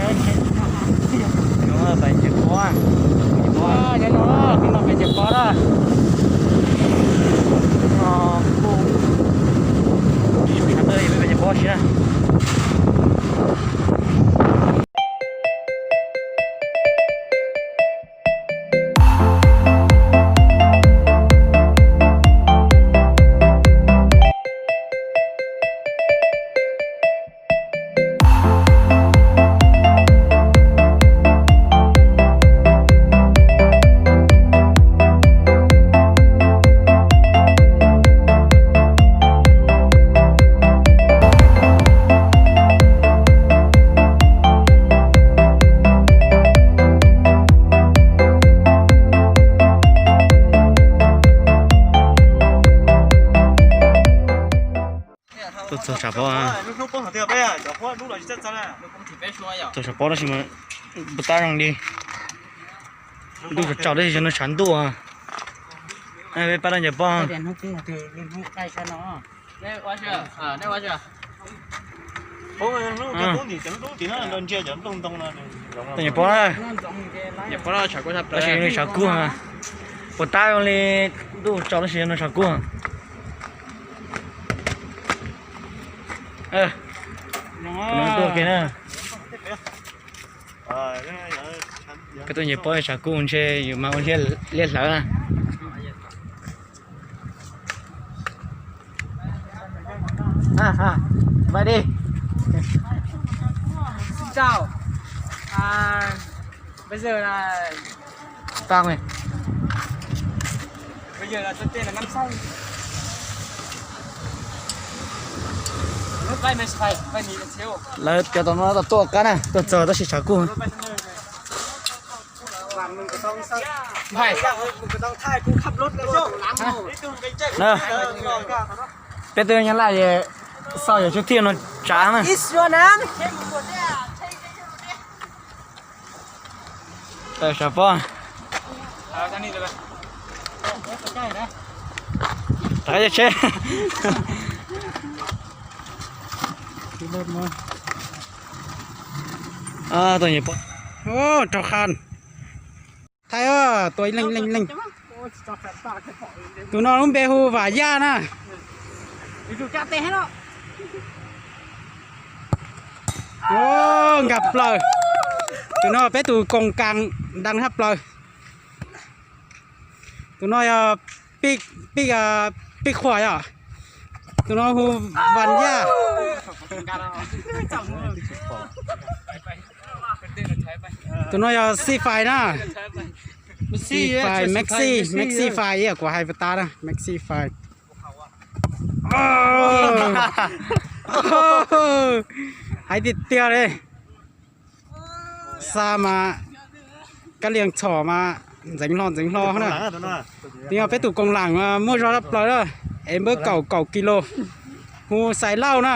Nyob pem ncej pob, ncej pob. Nyob no, nyob pem ncej pob na. No kuj tsis pom qab peb pem ncej pob si na. Tuaj txog tsam pob, txog tsam pob tab sis mas puas tab zoo li. Ntuj tsaus tsaus tab sis no tshav ntuj. Peb pab dab ncaws pob. Tus ncaws pob, tab sis tshav kub. Puas tab zoo li, ntuj tsaus tab sis no tshav kub. Tuaj ke na. Peb tuaj ncaws pob tshav kub ntshe yus mas ua liaj hlawv na. Vaj di. Xin chào. À, bây giờ là, tăng này. Bây giờ là tôi tên là Năm Xanh. Lawv cov tom no tuaj qab na, tuaj txog tab sis tshav kub. Peb tug nyab laj es xauj yawm tswv tij no tsav na. Tawm tsam pob. Rov qab tsheb. Tau nyiam pob. Rau qha. Thaij, tua leej leej leej. Tus no lub npe hu Vam Yaj na. Nkag plaws. Tus no peb tus koos kas nroo haj plaws. Tus no yog Pij, Pij Qhuas yom. Tus no hu Vam Yaj. Tus no yog Xij Fais na. Xij Fais, Maxi, Maxi Fais, kuv hais puas tas na, Maxi Fais. Hais tiag tiag li. Xa mas kab lias txhom mas ntxeev hlo ntxeev hlo na. Twb yog peb tus koos laam muaj zog tshaj plaws na, es npawb kaum kaum kis lus, hu Xais Lauj na.